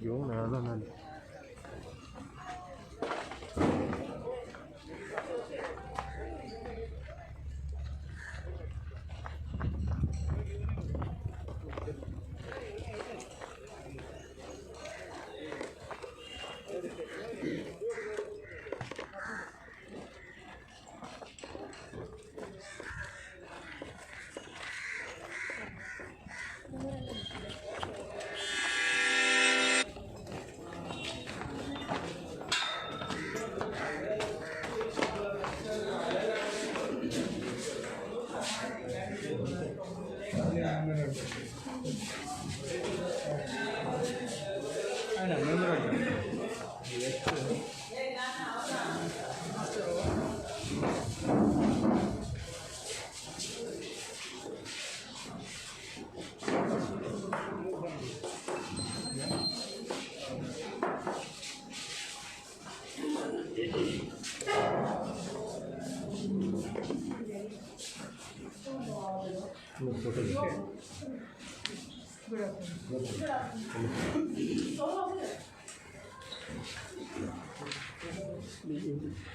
घेऊन आला ना.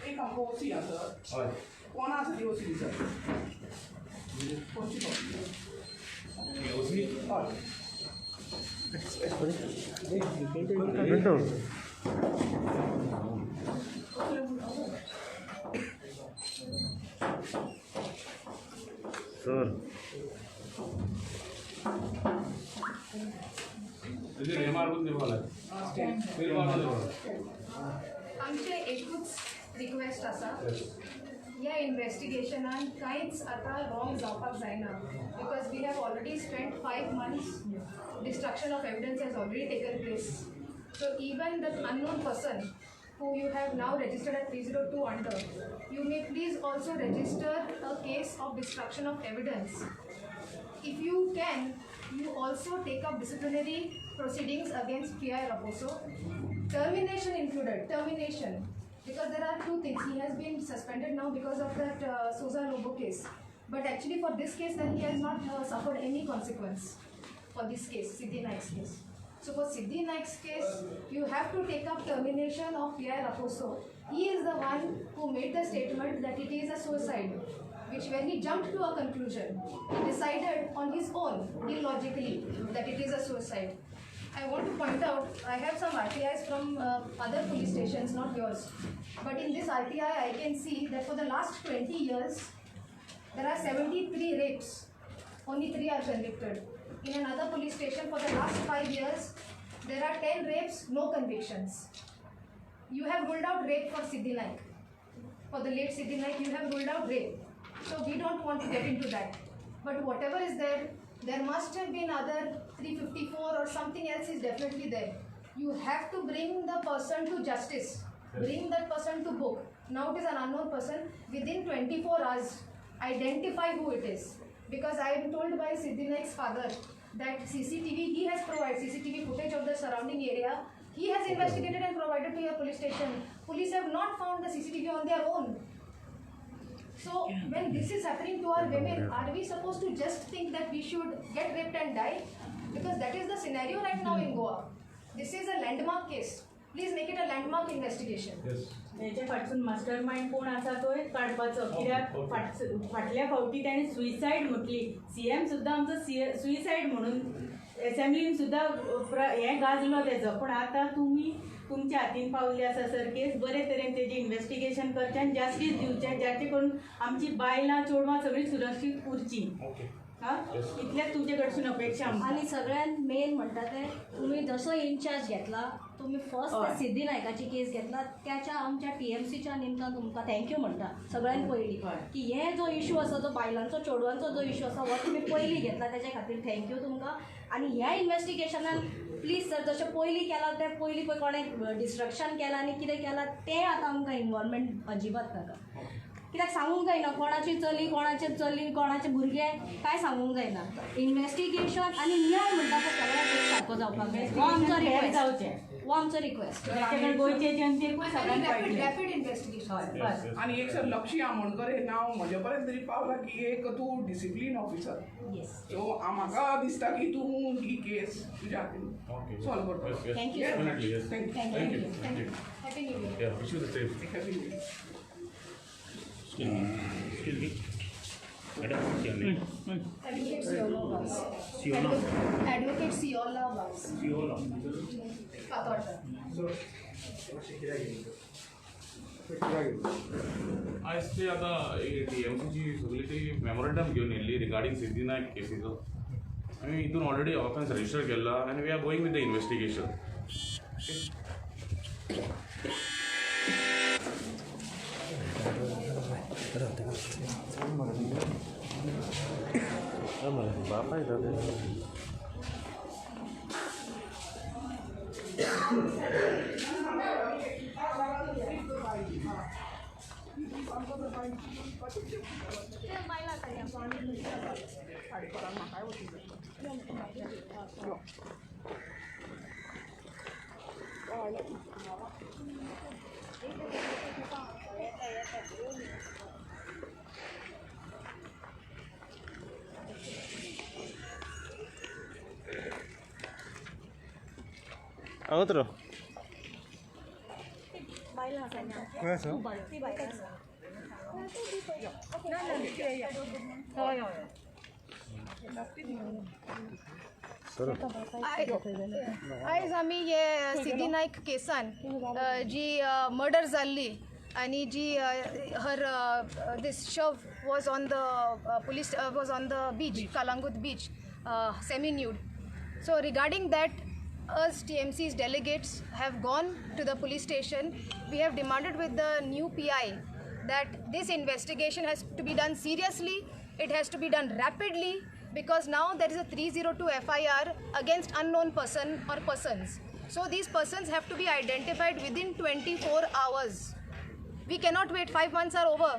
एक आमकां ओसी आसा, कोणा आसा ती ओसी सर? हय. सर आमचे एकूच रिक्वेस्ट आसा, ह्या इन्वेस्टिगेशनान कांयच आतां रॉंग जावपाक जायना, because we have already spend 5 months. Destruction of evidence has already taken place. So even the unknown person who you have now registered at 302 under, you may please also register a case of destruction of evidence. If you can, you also take up disciplinary proceedings against P.I. Raposo, termination included, termination, because there are two things. He has been suspended now because of that Souza Lobo case, but actually for this case then he has not suffered any consequence for this case, Siddhi Naik's case. So for Siddhi Naik's case, you have to take up termination of P.I. Raposo. He is the one who made the statement that it is a suicide, which when he jumped to a conclusion, he decided on his own, illogically, that it is a suicide. I want to point out, I have some RTIs from other police stations, not yours. But in this RTI, I can see that for the last 20 years, there are 73 rapes. Only 3 are convicted. In another police station, for the last 5 years, there are 10 rapes, no convictions. You have ruled out rape for Siddhi Naik. For the late Siddhi Naik, you have ruled out rape. So we don't want to get into that. But whatever is there, there must have been other 354 or something else is definitely there. You have to bring the person to justice. Bring that person to book. Now it is an unknown person. Within 24 hours, identify who it is. Because I am told by Siddhi Naik's father that CCTV, he has provided CCTV footage of the surrounding area. He has investigated and provided to your police station. Police have not found the CCTV on their own. So when this is happening to our women, are we supposed to just think that we should get raped and die? Because that is the scenario right now in Goa. This is a landmark case. Please make it a landmark investigation. Yes. हेच्या फाटसून master mind कोण आसा तो काडपाचो, कित्याक फाटल्या फावटी ताणें सुसायड म्हटली. सीएम सुद्दां आमचो सुसायड म्हणून एसेंब्लीन सुद्दां हें गाजलो तेजो. पूण आतां तुमी तुमच्या हातीन पावल्ली आसा सर केस, बरे तरेन तेजी इन्वेस्टिगेशन करचें आनी जास्टीस दिवचें, जाचे करून आमची बायलां चेडवां सगळीं सुरक्षीत उरचीं. ओके. हा, इतल्याच तुमचे कडसून अपेक्षा आमकां. आनी सगळ्यात मेन म्हणटा ते तुमी जसो इन्चार्ज घेतला, तुमी फर्स्ट सिद्धी नायकाची केस घेतला, त्याच्या आमच्या टीएमसीच्या निमतान तुमकां thank you म्हणटा सगळ्यात पयलीं, की हे जो इशू आसा, जो बायलांचो चेडवांचो जो इशू आसा, हो तुमी पयलीं घेतला, त्याच्या खातीर thank you तुमकां. आनी ह्या इन्वेस्टिगेशनान प्लीज सर, जशें पयलीं केलां तें पयलीं पळय कोणें डिस्ट्रक्शन केलां आनी कितें केलां तें आतां आमकां इनवॉल्वमेंट अजिबात नाका. कित्याक सांगूंक जायना कोणाची चली, कोणाचे चली, कोणाचे भुरगे, काय सांगूंक जायना. इन्वेस्टिगेशन आनी न्याय म्हणटा तो सगळ्याक सारको जावपाक जाय. हो आमचो फेर रिक्वेस्ट, जावचें, हो आमचो रिक्वेस्ट. ताचे गोंयचे जनतेकूय सगळ्यांक रॅपीड कळटलें. Rapid investigation. हय, बस. आनी एक सर लक्षी आमोणकर हें नांव म्हजे पर्यंत तरी पावलां की एक तूं डिसिप्लीन ऑफिसर. येस. सो म्हाका दिसता की तूं ही केस तुज्या हातीन सॉल्व करतलो. Thank you. Definitely, yes. Thank you. Thank you. Thank you. Happy new year. Yeah, wish you the same. Happy new year. Excuse me. Excuse me. Madam, what's your name? Advocate Siola Vaz. Siola. Advocate Siola Vaz. Siola. Fatorda. आयज ते आतां T M सीची सगळी ती memorandum घेवन येयल्ली regarding Siddhi Naik केसीचो. आमी हितून ऑलरेडी ऑफेन्स रजिस्टर केल्ला आनी we are going with the investigation. बापाय. हांगाच राव. खंय आसा? सर. आयज आमी हे सिद्धी नायक केसान जी मर्डर जाल्ली आनी जी हर this शव was on the police was on the beach, Calangute beach, semi nude. So regarding that, us TMC's delegates have gone to the police station. We have demanded with the new PI that this investigation has to be done seriously, it has to be done rapidly, because now there is a 302 FIR against unknown person or persons. So these persons have to be identified within 24 hours. We cannot wait. 5 months are over.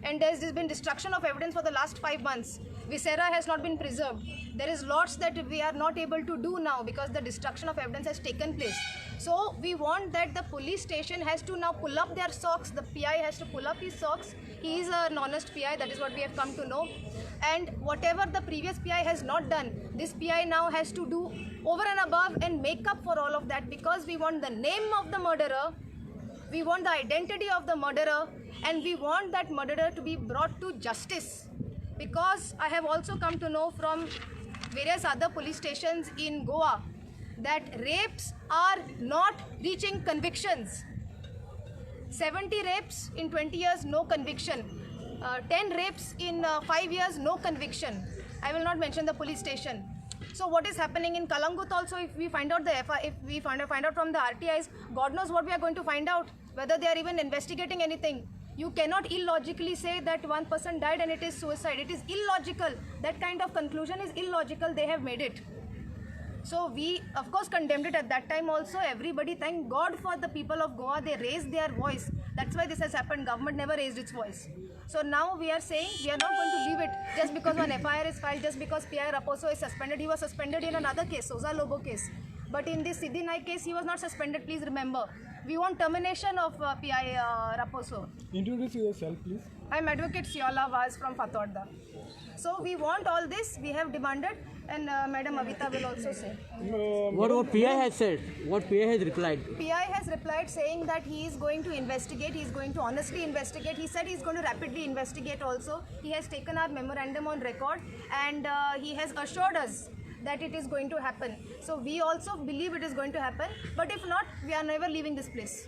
And there's been destruction of evidence for the last 5 months. Viscera has not been preserved. There is lots that we are not able to do now because the destruction of evidence has taken place. So we want that the police station has to now pull up their socks. The PI has to pull up his socks. He is an honest PI, that is what we have come to know. And whatever the previous PI has not done, this PI now has to do over and above and make up for all of that, because we want the name of the murderer, we want the identity of the murderer, and we want that murderer to be brought to justice. Because I have also come to know from various other police stations in Goa that rapes are not reaching convictions. 70 rapes in 20 years, no conviction. 10 rapes in 5 years, no conviction. I will not mention the police station. So what is happening in Calangute also, if we find out the FI, if we find out from the RTIs, God knows what we are going to find out, whether they are even investigating anything. You cannot illogically say that one person died and it is suicide. It is illogical. That kind of conclusion is illogical. They have made it. So we of course condemned it at that time also. Everybody, thank God for the people of Goa, they raised their voice. That's why this has happened. Government never raised its voice. So now we are saying we are not going to leave it just because one FIR is filed, just because PI Raposo is suspended. He was suspended in another case, Souza Lobo case. But in this Siddhi Naik case, he was not suspended, please remember. We want termination of PI Raposo. Introduce yourself, please. I'm Advocate Siola Vaz from Fatorda. So we want all this, we have demanded, and Madam Avita will also say. What PI has said? What PI has replied? PI has replied saying that he is going to investigate, he is going to honestly investigate. He said he is going to rapidly investigate also. He has taken our memorandum on record and he has assured us that it is going to happen. So we also believe it is going to happen, but if not, we are never leaving this place.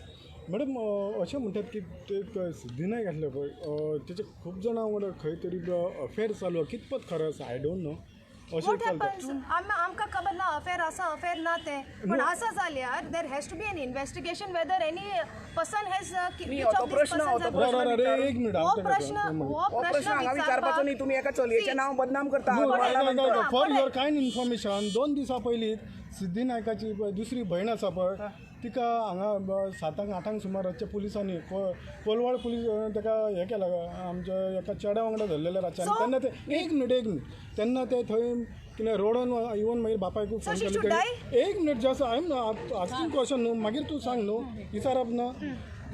Madam, अशें म्हणटात की ते सिद्धी नायक आसले पळय, तेचे खूब जाणां वांगडा खंय तरी अफेअर चालू आहा. कितपत खरें आसा I don't know. अशें What चलता. happens? आमकां खबर ना अफेअर आसा अफेअर ना तें, पण आसा जाल्यार there has to be an investigation whether any person has न्ही, हो तो प्रश्न, हो तो राव, राव, रे, एक मिनिट. हो हांव ताका प्रश्न सांगता. हो हो प्रश्न प्रश्न हांगा विचारपाचो न्ही. तुमी एका चलयेचें नांव बदनाम करता. फॉर your kind information, 2 दिसां पयलीं सिद्धी नायकाची पळय दुसरी भयण आसा पळय, तिका हांगा 7-8 सुमार रातच्या पुलिसांनी कोलवाळ पुलीस ताका हें केला, आमच्या एका चेड्या वांगडा धरलेले रातचे. आनी तेन्ना ते, एक मिनिट, एक मिनिट, तेन्ना ते थंय कितें रोडान येवन मागीर बापायकूय So phone she केलो should तेणें. die? एक minute, just I am asking question न्हू, मागीर तूं सांग न्हू, विचारप ना.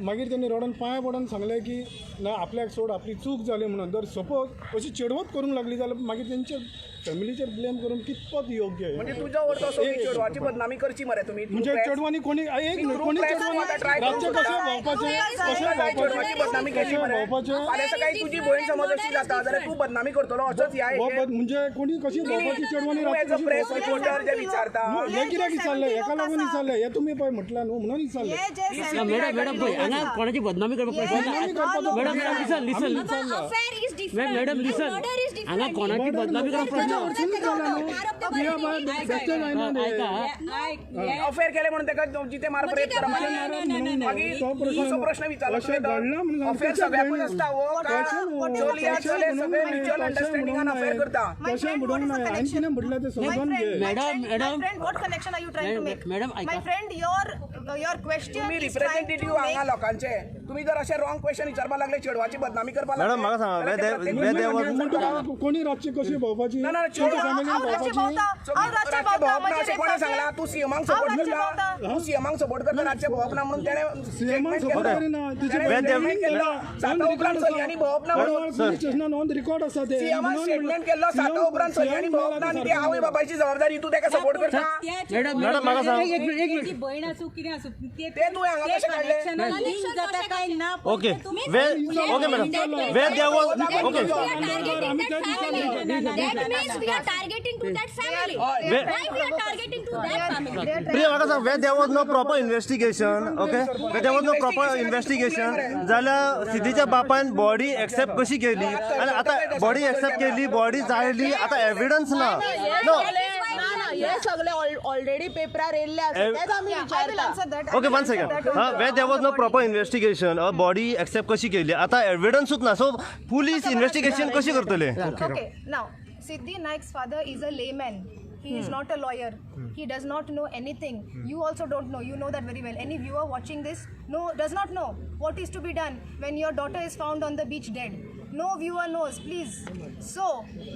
मागीर तेणी रोडान पांय पडोन सांगलें की ना, आपल्याक सोड, आपली चूक जाली म्हणून. जर सपोज अशी चेडवत करूंक लागली जाल्यार मागीर तेंचे फॅमिलीचेर ब्लेम करून कितपत योग्य आहे? म्हणजे तुजो अर्थ असो की चेडवाची बदनामी करची मरे तुमी. म्हणजे चेडवांनी कोणी, एक मिनिट, कोणी through press चेडवांनी try करूंक रातचें कशें सोदता. भोंवपाचें, कशें चेडवाची बदनामी भोंवपाचें, केली कशें मरे. भोंवपाचें. फाल्यां सकाळी तुजी भयण समज अशी जाता जाल्यार तूं बदनामी करतलो असोच ह्या हो, म्हणजे कोणी कशी भोंवपाची चेडवांनी तूं रातचें एज अ कशी प्रेस भोंवपाचें? रिपोर्टर जे विचारता. न्हू, हें कित्याक विचारलें, हेका लागून विचारलें, हें तुमी पळय म्हटलां न्हू म्हणून विचारलें. हे जे ना, मॅडम, मॅडम, पळय हांगा कोणाची बदनामी करपाक प्रश्न ना. बदनामी करपाचो मॅडम, प्रश्न मॅडम, लिसन, लिसन. आमी विचारलां. Affair is different. Madam, listen, Murder is different. हांगा कोणाची बदनामी करपाक प्रश्न ना. वरसून जालां न्हू. प्रिया बाय, बेश्टें जायना तें. ऐक. अफेअर केलें म्हणून ताका जिते मारप, रेप करप. मागीर तो प्रश्न असो प्रश्न विचारला. अशें घडलां म्हणून सांगता. अफेअर सगळ्याकूच आसता हो तशें न्हू, चलया तशें चले म्हणूंक सगळे नाय, म्युच्युअल तशें अंडरस्टँडिंगान म्हणूंक अफेअर नाय. करता. My तशें friend, म्हणूंक what is the नाय. हांवें connection? कितें म्हटलें तें My समजून friend, घे. my Madam, friend, madam. My friend, what connection are you trying to make? Madam, My ऐका. friend, your question तुमी is trying to representative हांगा make लोकांचे. तुमी जर अशें रॉंग क्वेश्चन विचारपाक लागले, चेडवाची बदनामी करपाक मॅडम, म्हाका सांगा, लागले, जाल्यार ते where there was- म्हणटा तुका कोणी रातची कशी भोंवपाची, ना, ना, तुमच्या चेडवां- फॅमिलीन हांव रातचें भोंवपाची. भोंवता, हांव रातचें रातचें भोंवता, भोंवप ना म्हणजे अशें कोणें सांगलां? तूं सीएमाक हांव सपोर्ट रातचें करता, भोंवता. तूं सीएमाक सपोर्ट करता रातचें भोंवप ना म्हणून तेणें सीएमान statement support केलां. करिना, तिची तेणें Where there- statement केलां. साता उपरांत चलयांनी भोंवप ना म्हणून. पुलीस स्टेशनान ऑन रिकॉर्ड आसा ते. सीएमान म्हणून स्टेटमेंट केल्लो, साता उपरांत चलयांनी भोंवप ना आनी ती आवय बापायची जबाबदारी, तूं ताका सपोर्ट करता. मॅडम, मॅडम, म्हाका सांग. एक मिनिट, एक मिनिट. ती बहीण आसूं कितें आसूं, ते ते तुवें हांगा कशें काडलें? कनेक्शनान लिंक जाता काय ना. Okay, where okay madam, where there was, okay. We are targeting that family. That means we are targeting to that family. Where- Why we are targeting to that family? Priya, म्हाका सांग, where there was no proper investigation, okay, where there was no proper investigation जाल्यार सिद्धीच्या बापायन body accept कशी केली? आनी आतां body accept केली, body जाळली, आतां एविडन्स ना. नो. ना ना, हे सगळे ऑलरेडी पेपरार येयल्ले आसा, तेच आमी I will विचारता. answer that. I okay, will one answer second. that. हा, where there was no proper investigation, body accept कशी केली? आतां एविडन्सूच ना, सो पुलीस इन्व्हेस्टिगेशन कशी करतले? Okay, now Siddhi Naik's father is a layman. He is not a lawyer. He does not know anything. You also don't know. You know that very well. Any viewer watching this no does not know what is to be done when your daughter is found on the beach dead. No viewer knows, please. So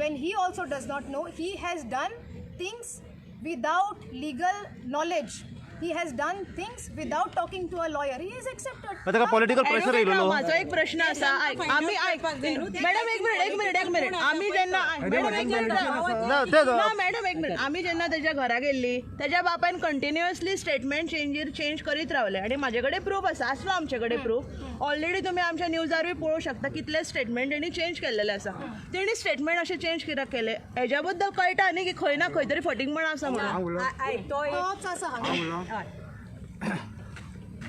when he also does not know, he has done things without legal knowledge. He has done things without talking to a lawyer. He is accepted. मग ताका political pressure Advocate येयलो राव, न्हू? म्हाजो एक प्रश्न आसा. आयक, आमी, आयक मॅडम, एक मिनिट, एक मिनिट, एक मिनिट. आमी जेन्ना, मॅडम, एक मिनिट राव. ना, तेच. ना मॅडम, एक मिनिट. आमी जेन्ना तेज्या घरा गेल्ली, तेज्या बापायन कंटिन्युअसली स्टेटमेंट चेंजीर चेंज करीत रावले आनी म्हाजे कडेन प्रूफ आसा, आसलो आमचे कडेन प्रूफ ऑलरेडी. तुमी आमच्या न्यूजार बी पळोवंक शकता कितले स्टेटमेंट तेणी चेंज केल्लेले आसा. तेणी स्टेटमेंट अशें चेंज कित्याक केले, हेज्या बद्दल कळटा न्ही की खंय ना खंय तरी फटींगपण आसा म्हणून. आयक, तो एक तोच आसा हांगा.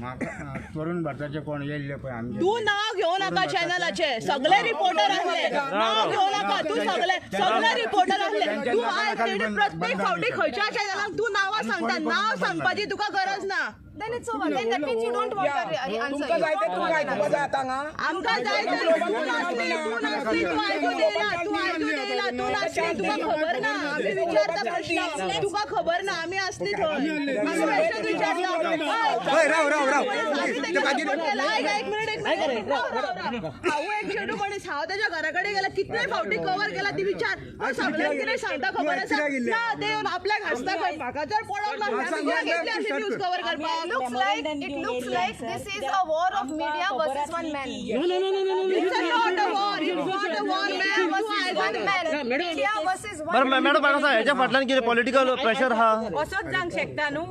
म्हाका तरुण भारताचे कोण येयल्ले पळय आमचे. तूं नांव घेवं नाका चॅनलाचे. सगळे रिपोर्टर आसले, नांव घेवं नाका तूं. सगळे सगळे रिपोर्टर आसले. तूं आयक, तेणी प्रत्येक फावटी खंयच्या चॅनलाक तूं नांवां सांगता, नांव सांगपाची तुका गरज ना. Then it's over. Then that means you don't want a answer. तुमकां You जाय don't तें want तुमकां an आयकुपा answer. जाय आतां हांगा. आमकां जाय तर तूं नासली, तूं नासली, तूं आयकून येयला, तूं आयकून येयला. तूं नासली, तुका खबर ना. आमी विचारता प्रश्न, तुका खबर ना. आमी आसली थंय, आमी प्रश्न विचारता. हय, राव, राव, राव. आमी तेका support केला. आयक, एक मिनिट, एक मिनिट, राव, राव, राव. हांव एक चेडूं मनीस. हांव तेज्या घरा कडेन गेला, कितले फावटी कवर केला ती विचार. तूं सगळ्यांक कितें सांगता खबर आसा ना. ते येवन आपल्याक हांसता खंय. म्हाका जर पळोवंक ना, कितले अशे न्यूज कवर करपाक. It looks like this is a war of media versus one man. No, no, no, no, no, no. It's a not a war. It's not a war, ma'am. तूं Versus आयकून one man. Madam. Media versus one बरं man. Madam, म्हाका सांग, हेच्या फाटल्यान कितें political pressure आहा? असोच जावंक शकता न्हू,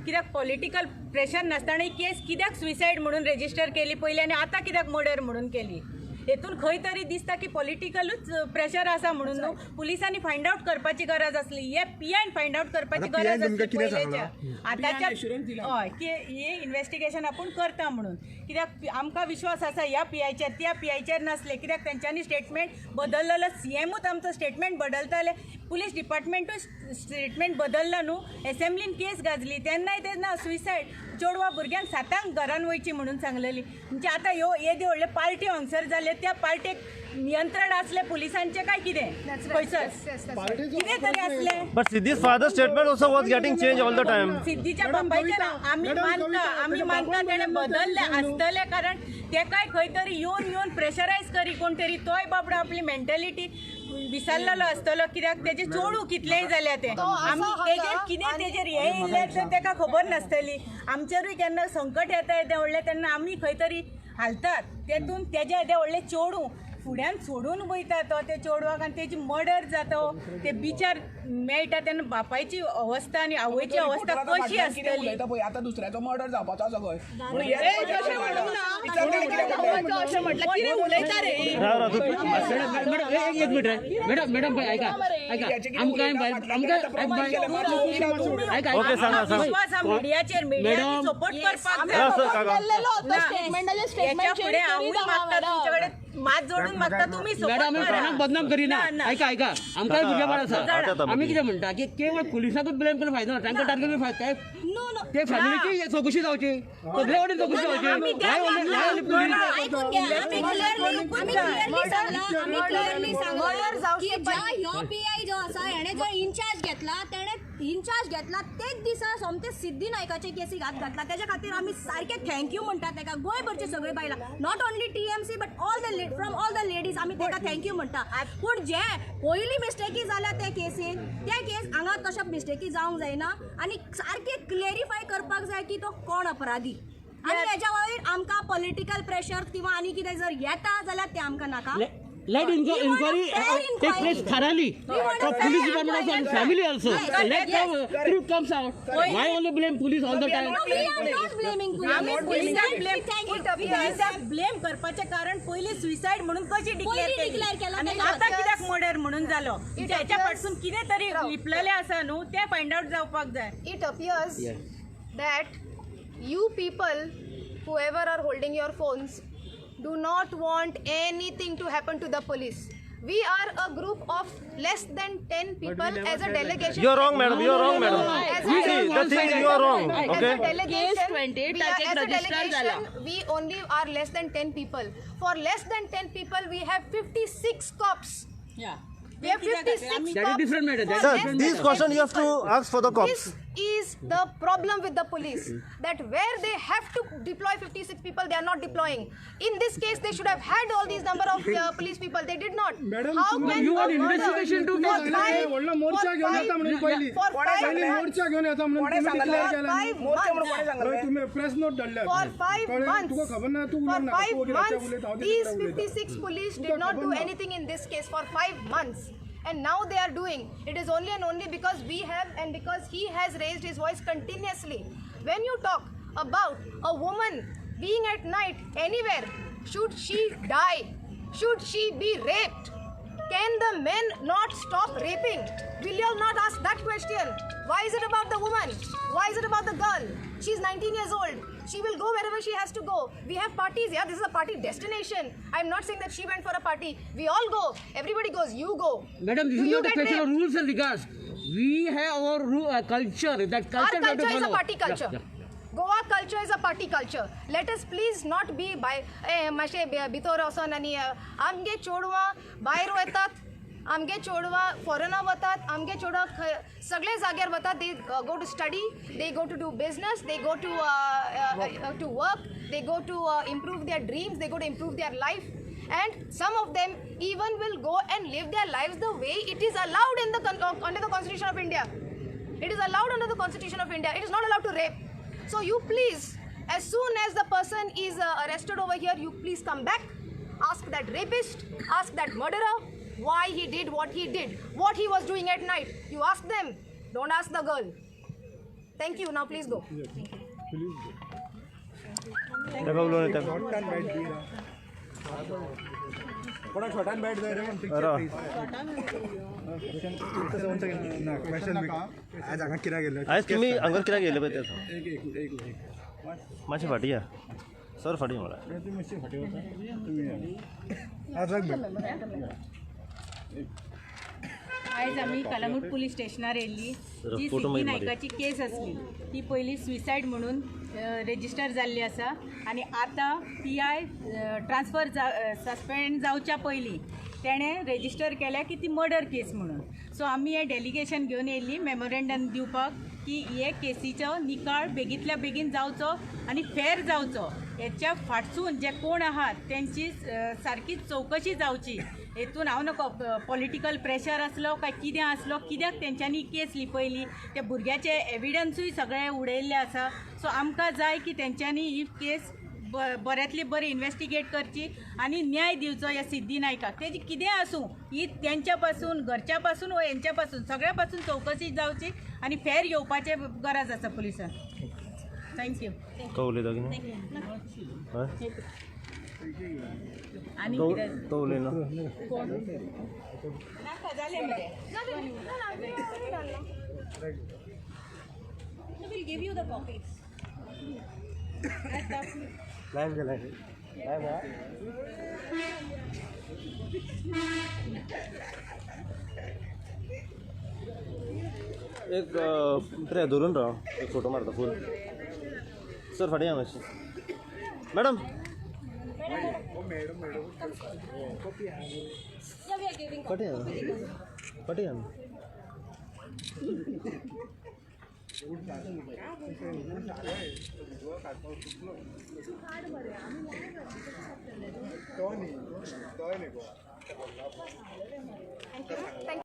कित्याक पॉलिटिकल प्रेशर नासतना ही केस कित्याक सुसायड म्हणून रेजिस्टर केली पयली आनी आतां कित्याक मर्डर म्हणून केली? हेतून खंय तरी दिसता की पॉलिटिकलूच प्रेशर आसा म्हणून न्हू पुलिसांनी फायंड आवट करपाची गरज आसली, हे पीआयन फायंड आवट करपाची गरज आसली पयलेच्या. आतांच्या हय की हे इन्वेस्टिगेशन आपूण करता म्हणून, कित्याक आमकां विश्वास आसा ह्या पीआयचेर, त्या पीआयचेर नासले, कित्याक तेंच्यांनी स्टेटमेंट बदललेलो. सीएमूच आमचो स्टेटमेंट बदलताले, पुलीस डिपार्टमेंटूय स्टेटमेंट बदललो न्हू. एसेंब्लीन केस गाजली तेन्नाय तेन्ना सुयसायड चेडवा भुरग्यांक 7 घरान वयची म्हणून सांगलेली. म्हणजे आतां ह्यो येदी व्हडले पार्टी हांगसर जाले, त्या पार्टेक नियंत्रण आसलें पुलिसांचें काय कितें खंयसर कितें तरी आसलें. But Siddhi's father statement also was getting change all the time. सिद्धीच्या बापायचें आमी मानता, आमी मानता तेणें बदललें आसतलें, कारण तेकाय खंय तरी येवन येवन प्रेशरायज करी कोण तरी, तोय बाबडो आपली मेंटेलिटी विसरलेलो आसतलो, कित्याक तेजें चेडूं कितलेंय जाल्यार तें आमी तेजेर कितें तेजेर हें येयल्लें तर तेका खबर नासतली. आमचेरूय केन्ना संकट येता येदें व्हडलें तेन्ना आमी खंय तरी हालतात, तेतून तेजें येदें व्हडलें चेडूं फुड्यान सोडून वयता तो त्या चेडवाक आनी तेजी मर्डर जाता, ते बिचार मेळटा तेन्ना बापायची अवस्था आनी आवयची अवस्था कशी आसतली. पळय आतां दुसऱ्याचो मर्डर जावपाचो आसा खंय. एक मिनिट मॅडम, मॅडम ऐका ऐका, आमकां विश्वास मिडियाचेर, मिडियानी सपोर्ट करपाक जाय. फुडें हांवूय मागता तुमचे कडेन, मात जोडून मागता तुमी मॅडम, आमी कोणाक बदनाम करिना. ऐका ऐका, आमकां भुरगेपण आसा, आमी कितें म्हणटा की केवळ पुलिसाकूच ब्लेम करून फायदो ना, तांकां टार्गेट फायदो, ते फॅमिलीची चवकशी जावची, सगळे वटेन चवकशी जावची. ह्यो पीआय जो आसा हेणें जो इन्चार्ज घेतला, तेणें इन्चार्ज घेतला तेच दिसा सोमते सिद्धी नायकाचे केसीक हात घातला. तेच्या खातीर आमी सारकें thank you म्हणटा तेका, गोंयभरचे सगळे बायलां, not only TMC but all the from all the ladies आमी तेका thank you म्हणटा. पूण जे पयली मिस्टेकी जाल्या त्या केसीन, त्या केस हांगा तशें मिस्टेकी जावंक जायना आनी सारकें क्लेरिफाय करपाक जाय की तो कोण अपराधी. आनी हेज्या वयर आमकां पॉलिटिकल प्रेशर किंवा आनी कितें जर येता जाल्यार तें आमकां नाका. Let inquiry take place thoroughly from police department also and family also. Let the truth comes out. Why only blame police all the time? No, we are not blaming police. पुलिसाक ब्लेम करपाचें कारण पयलीं suicide म्हणून कशी declare केली आनी आतां कित्याक मर्डर म्हणून जालो, हेच्या पासून कितें तरी लिपलेलें आसा न्हू, तें फायंड आवट जावपाक जाय. It appears that you people, whoever are holding your phones, do not want anything to happen to the police. We are a group of less than 10 people as a delegation. You are wrong, madam. You are wrong, madam. See, the thing, you are wrong. Okay. As a delegation, as a delegation, we only are less than 10 people. For less than 10 people, we have 56 cops. Yeah. We have 56 cops. That is different matter. Sir, this question you have to ask for the cops. This is the problem with the police, that where they have to deploy 56 people, they are not deploying. In this case, they should have had all these number of police people. They did not. Madam, how can you want investigation to मोर्चा घेवन येता म्हणून पयली मोर्चा घेवन येता म्हणून तुम्ही प्रेस नोट धाडल्या, तुका खबर ना, तूं उलोवंक नाका. These 56 police did not do anything in this case for 5 months. And now they are doing. It is only and only because we have and because he has raised his voice continuously. When you talk about a woman being at night anywhere, should she die? Should she be raped? Can the men not stop raping? Will you all not ask that question? Why is it about the woman? Why is it about the girl? She's 19 years old. She will go wherever she has to go. We have parties. Yeah, this is a party destination. I'm not saying that she went for a party. We all go. Everybody goes. You go. Madam, this is not a question of rules and regards. We have our culture. That culture our culture is a party culture. Yeah, yeah. Goa culture is a party culture. Let us please not be by मातशें भितर वचोन आनी आमगे चेडवां भायर वतात, आमगे चेडवां फॉरेना वतात, आमगे चेडवां सगळे जाग्यार वतात. They go to study, they go to do business, they go to work, they go to improve their dreams, they go to improve their life. And some of them even will go and live their lives the way it is allowed in the under the Constitution of India. It is allowed under the Constitution of India. It is not allowed to rape. So you please, as soon as the person is arrested over here, you please come back, ask that rapist, ask that murderer why he did what he did, what he was doing at night. You ask them, don't ask the girl. Thank you. Now please go. Thank you. आयज तुमी हांगा कित्याक येयले पळय तें सांग. मातशें फाटीं या सर, फाटीं म्हणा. आयज आमी कलंगूट पुलीस स्टेशनार येयल्ली. जी फोटो सिद्धी मागीर नायकाची केस आसली ती पयली सुसायड म्हणून रेजिस्टर जाल्ली आसा आनी आतां पीआय ट्रान्सफर जा सस्पेंड जावच्या पयलीं तेणें रेजिस्टर केल्या की ती मर्डर केस म्हणून. सो आमी हें डेलिगेशन घेवन येयल्ली मेमोरेंडम दिवपाक की हे केसीचो निकाळ बेगींतल्या बेगीन जावचो आनी फेर जावचो. हेच्या फाटसून जे कोण आहात तेंची सारकी चवकशी जावची. हेतून हांव नको पॉलिटिकल प्रेशर आसलो काय कितें आसलो, कित्याक तेंच्यांनी केस लिपयली, ते भुरग्याचे एविडन्सूय सगळे उडयल्ले आसा. सो आमकां जाय की तेंच्यांनी ही केस बऱ्यांतली बरी इन्वेस्टिगेट करची आनी न्याय दिवचो ह्या सिद्धी नायकाक. तेजी कितेंय आसूं, ही तेंच्या पासून, घरच्या पासून वा हेंच्या पासून सगळ्या पासून चवकशी जावची आनी फेर येवपाचे गरज आसा पुलिसान. Thank you. तो उलयता की न्ही? आनी तो कितें तो उलयना. नाका जालें मरे. We'll give you the copies. Live गेला लायव्ह. एक प्रे धरून राव, एक फोटो मारता फूल. सर फाटीं या मातशें. Madam Yeah, we are giving फाटीं या, फाटीं या. तो न्ही, तो न्ही. Thank you. Thank